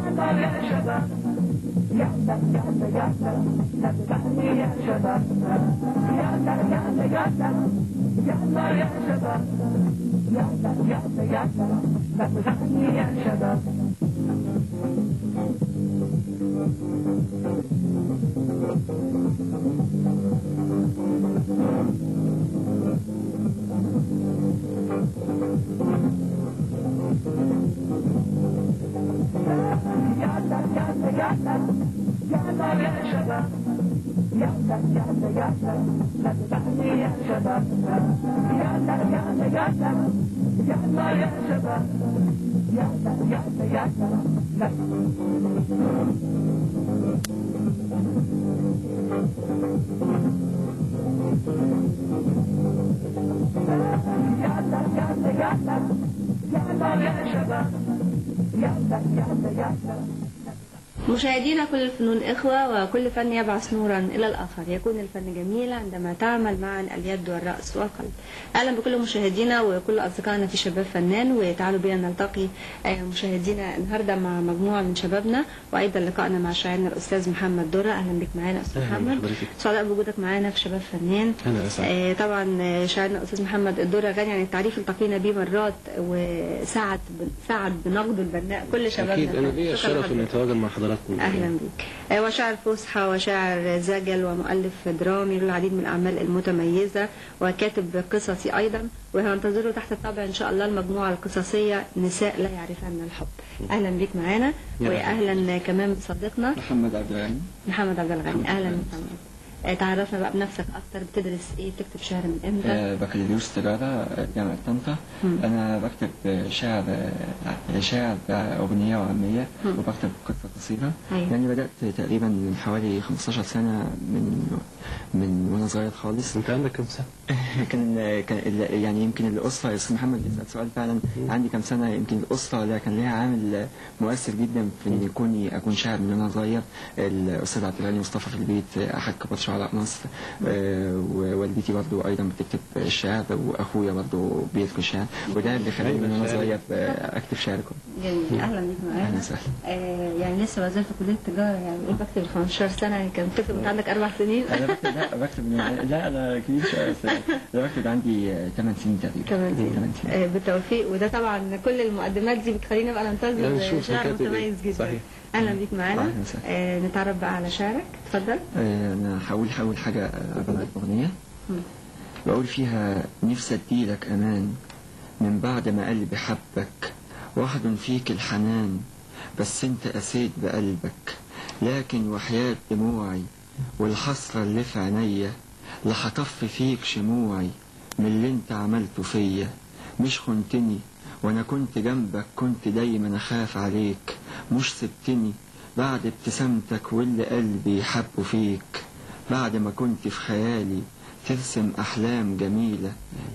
يلا يا شباب، يلا يلا يلا نبتغي يا شباب، يلا يلا يلا يلا يا شباب، يلا يلا يلا نبتغي يا شباب. يلا يلا يلا يلا يا شباب، يلا يلا يلا نبتغي يا شباب، يلا يلا يلا يلا يا شباب، يلا يلا يلا. يلا يلا يلا يلا يا شباب، يلا يلا يلا. مشاهدينا، كل الفنون إخوة، وكل فن يبعث نورا إلى الآخر. يكون الفن جميل عندما تعمل معا اليد والرأس والقلب. أهلا بكل مشاهدينا وكل أصدقائنا في شباب فنان، وتعالوا بنا نلتقي مشاهدينا النهارده مع مجموعة من شبابنا، وأيضا لقائنا مع شاعرنا الأستاذ محمد درة. أهلا بك معانا أستاذ محمد، سعداء بوجودك معانا في شباب فنان. طبعا شاعرنا الأستاذ محمد الدرة غني عن التعريف، التقينا به مرات وسعد سعد بنقده البناء كل شبابنا. أكيد أنا ليا الشرف إني أتواجد مع حضراتكم. أهلا بك. وشاعر فصحى وشاعر زجل ومؤلف درامي له العديد من الأعمال المتميزة، وكاتب قصصي أيضا، وهننتظره تحت الطبع إن شاء الله المجموعة القصصية نساء لا يعرفن الحب. أهلا بك معانا، وأهلا كمان بصديقنا محمد عبد الغني. محمد عبد الغني، أهلا محمد. تعرفنا بقى بنفسك أكتر، بتدرس إيه، بتكتب شعر من إمتى؟ بكالوريوس تجارة جامعة طنطا. أنا بكتب شعر، شعر أغنية وعامية، وبكتب قصة قصيرة. يعني بدأت تقريبا من حوالي 15 سنة، من وأنا صغير خالص. أنت عندك كم سنة؟ كان يعني يمكن الأسرة، يا أستاذ محمد بيسأل سؤال فعلا، عندي كم سنة؟ يمكن الأسرة ده كان لها عامل مؤثر جدا في إن أكون شاعر من وأنا صغير. الأستاذ عبد الغني مصطفى في البيت أحد كبار شعراء مصر، ووالدتي برضو أيضا بتكتب الشعر، وأخويا برضو بيكتب شعر، وده اللي خلاني من وأنا صغير أكتب شعر. جميل، أهلا بيك معانا. أهلا وسهلا. يعني لسه ما زلت في كلية التجارة، يعني بقول بكتب 15 سنة، كان بتكتب وأنت عندك 4 سنين؟ أنا بكتب، لا بكتب، لا أنا كبير شوية، أنا بكتب عندي 8 سنين تقريبا. 8 سنين. بالتوفيق. وده طبعا كل المقدمات دي بتخلينا بقى ننتظر شعر متميز جدا. صحيح. اهلا بيك معانا. نتعرف بقى على شعرك، اتفضل. انا هقول حاجة قبل الاغنية. بقول فيها: نفسي اديلك امان من بعد ما قلبي حبك، وحد فيك الحنان بس انت قسيت بقلبك، لكن وحياة دموعي والحسرة اللي في عينيا لحطف فيك شموعي من اللي انت عملته فيا. مش خنتني وانا كنت جنبك، كنت دايما اخاف عليك، مش سبتني بعد ابتسامتك واللي قلبي حبه فيك، بعد ما كنت في خيالي ترسم احلام جميلة،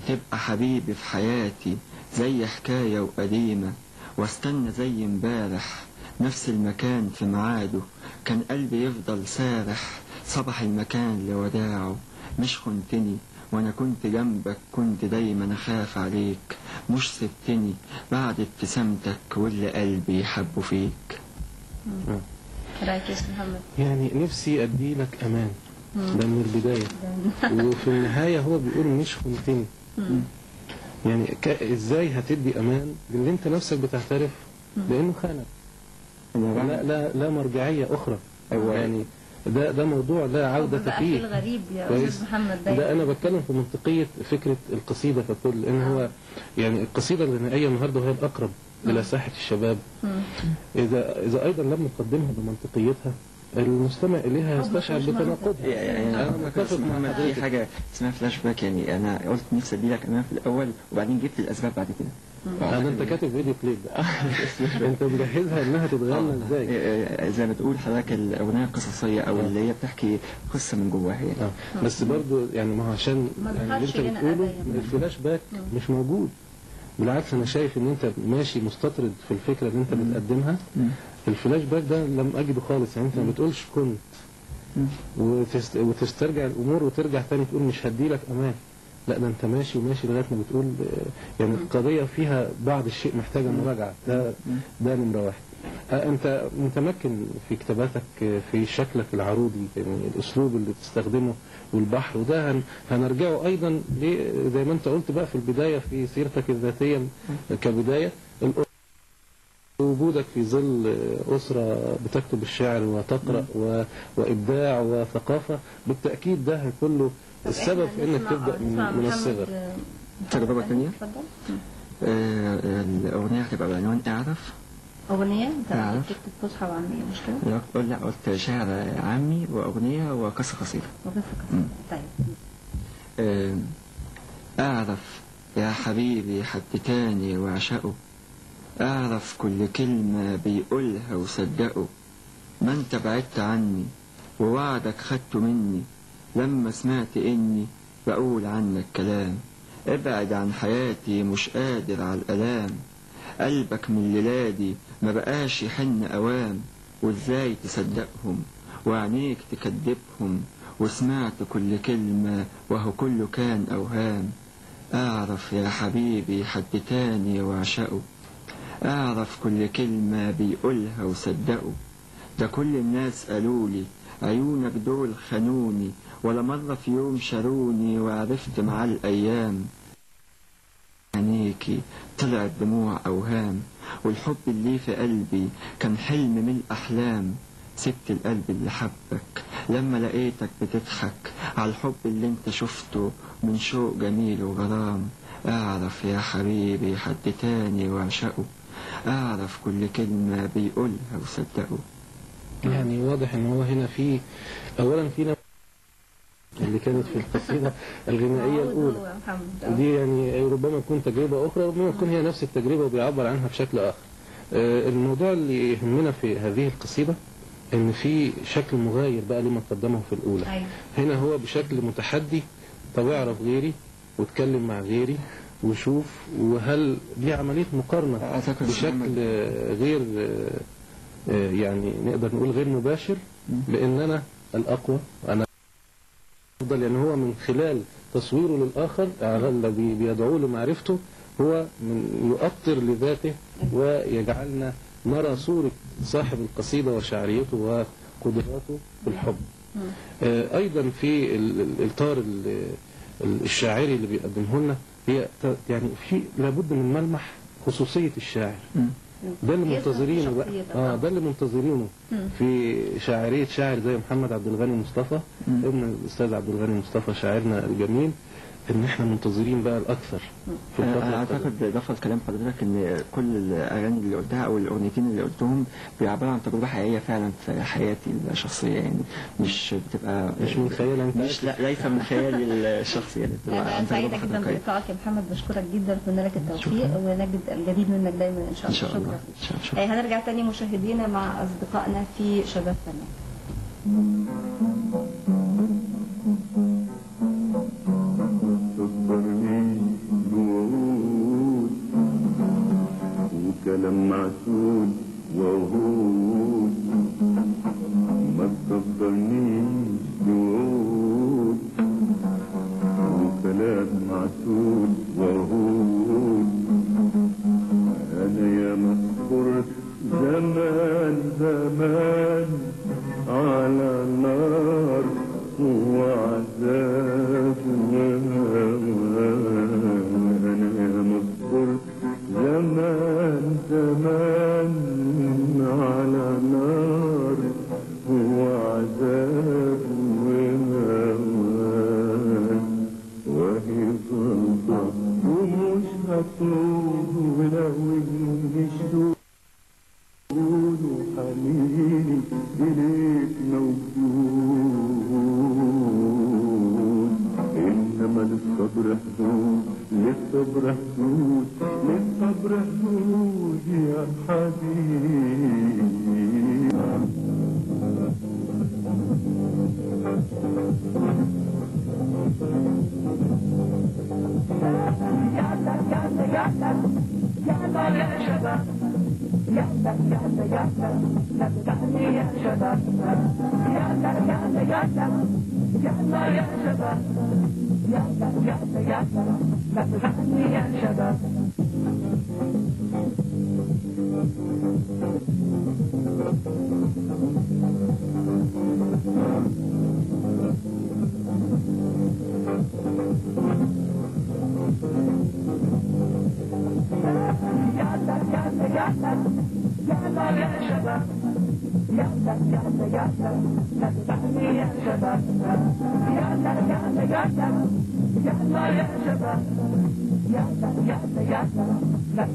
تبقى حبيبي في حياتي زي حكاية وقديمة، واستنى زي امبارح نفس المكان في ميعاده، كان قلبي يفضل سارح صبح المكان لوداعه. مش خنتني وانا كنت جنبك، كنت دايما اخاف عليك، مش سبتني بعد ابتسامتك واللي قلبي حبه فيك. رايك يا محمد؟ يعني نفسي اديلك امان، ده من البداية، وفي النهاية هو بيقول مش خنتني. يعني ازاي هتدي امان للي انت نفسك بتعترف لانه خانك؟ لا لا لا مرجعية اخرى. يعني ده موضوع لا عودة فيه. الغريب يا أستاذ محمد ده أنا بتكلم في منطقية فكرة القصيدة ككل، لأن هو يعني القصيدة الغنائية النهارده وهي الأقرب إلى ساحة الشباب. إذا أيضا لم نقدمها بمنطقيتها المستمع إليها يستشعر بتناقضها. يعني أنا متفق مع في حاجة اسمها فلاش باك، يعني أنا قلت نفسي أديلك أمان في الأول وبعدين جبت الأسباب بعد كده. هذا انت كاتب فيديو كليب بقى. انت مجهزها انها تتغنى ازاي؟ زي ما تقول حضرتك الاغنية القصصيه او اللي هي بتحكي قصة من جواها يعني. بس برضو يعني ما هو عشان يعني اللي انت بتقوله الفلاش باك مش موجود. بالعكس انا شايف ان انت ماشي مستطرد في الفكرة اللي انت بتقدمها. الفلاش باك ده لم اجده خالص، يعني انت ما بتقولش كنت وتسترجع الامور وترجع تاني تقول مش هديلك امان. لا ده انت ماشي وماشي لغاية ما بتقول يعني القضية فيها بعض الشيء محتاجه مراجعه. ده نمره واحد. انت متمكن في كتاباتك، في شكلك العروضي، يعني الاسلوب اللي بتستخدمه والبحر، وده هنرجعه ايضا زي ما انت قلت بقى في البداية في سيرتك الذاتية كبداية، وجودك في ظل أسرة بتكتب الشعر وتقرأ وإبداع وثقافة، بالتأكيد ده كله السبب في إنك تبدأ من الصغر. تجربة ثانية؟ الأغنية هتبقى بعنوان اعرف. أغنية؟ أنت بتكتب فصحى وعامية مش كده؟ لا، قلت شعر عامي وأغنية وقصة قصيرة. وقصة قصيرة، طيب. أعرف يا حبيبي حد تاني وأعشقه، أعرف كل كلمة بيقولها وصدقه، ما انت بعدت عني ووعدك خدته مني، لما سمعت إني بقول عنك كلام، ابعد عن حياتي مش قادر على الألام، قلبك من ليلادي ما بقاش يحن أوام، وإزاي تصدقهم وعينيك تكدبهم، وسمعت كل كلمة وهو كله كان أوهام. أعرف يا حبيبي حد تاني وأعشقه، أعرف كل كلمة بيقولها وصدقه، ده كل الناس قالولي عيونك دول خانوني، ولا مرة في يوم شاروني، وعرفت مع الأيام عينيكي طلعت دموع أوهام، والحب اللي في قلبي كان حلم من الأحلام، سبت القلب اللي حبك لما لقيتك بتضحك على الحب اللي انت شفته من شوق جميل وغرام. أعرف يا حبيبي حد تاني وأعشقه، أعرف كل كلمة بيقولها وصدقه. يعني واضح ان هو هنا في أولا في اللي كانت في القصيدة الغنائية الأولى دي، يعني ربما تكون تجربة أخرى، ربما تكون هي نفس التجربة وبيعبر عنها بشكل آخر. الموضوع اللي يهمنا في هذه القصيدة إن في شكل مغاير بقى لما قدمه في الأولى. أيوة. هنا هو بشكل متحدي، طب اعرف غيري واتكلم مع غيري وشوف، وهل دي عملية مقارنة بشكل غير يعني نقدر نقول غير مباشر، بأن أنا الأقوى، أنا أفضل. يعني هو من خلال تصويره للآخر الذي بيدعوه لمعرفته، هو من يؤطر لذاته ويجعلنا نرى صورة صاحب القصيدة وشعريته وقدراته في الحب. أيضا في الإطار الشاعري اللي بيقدمه لنا، هي يعني في لابد من ملمح خصوصية الشاعر. ده اللي منتظرينه بقى، ده اللي منتظرينه في شاعرية شاعر زي محمد عبد الغني مصطفى، ابن الأستاذ عبد الغني مصطفى شاعرنا الجميل، ان احنا منتظرين بقى الاكثر في الفترة. انا اعتقد اضافه لكلام حضرتك ان كل الاغاني اللي قلتها او الاغنيتين اللي قلتهم بيعبروا عن تجربه حقيقية فعلا في حياتي الشخصية، يعني مش بتبقى مش من خيال انت، مش لا ليس من خيالي الشخصي، يعني بتبقى عن تجربه حقيقية. انا سعيدة جدا بلقائك يا محمد، بشكرك جدا، اتمنى لك التوفيق ونجد الجديد منك دايما ان شاء الله. ان شاء الله. شكرا. هنرجع تاني مشاهدينا مع اصدقائنا في شباب فنان. كلام معسول وعهود ما تصدرنيش بوعود، وكلام معسول وعهود، أنا يا مصبر زمان زمان على نار وعذاب، أنا يا مصبر زمان زمان على نار وعذاب وهوان، وهي غلطة ومش هتروح ولو إني شدود، وحنيني إليك موجود، إنما للصبر حدود، للصبر حدود، للصبر حدود يا حبيبي. يلا يلا يلا يلا يا شباب، يلا يلا يلا صدقني يا شباب، يلا يلا يلا يلا يا شباب، يلا يلا يلا نغني يا شباب. يلا يلا يلا يلا يا شباب، يلا يلا يلا نغني يا شباب، يلا يلا يلا يلا يا شباب، يلا يلا يلا.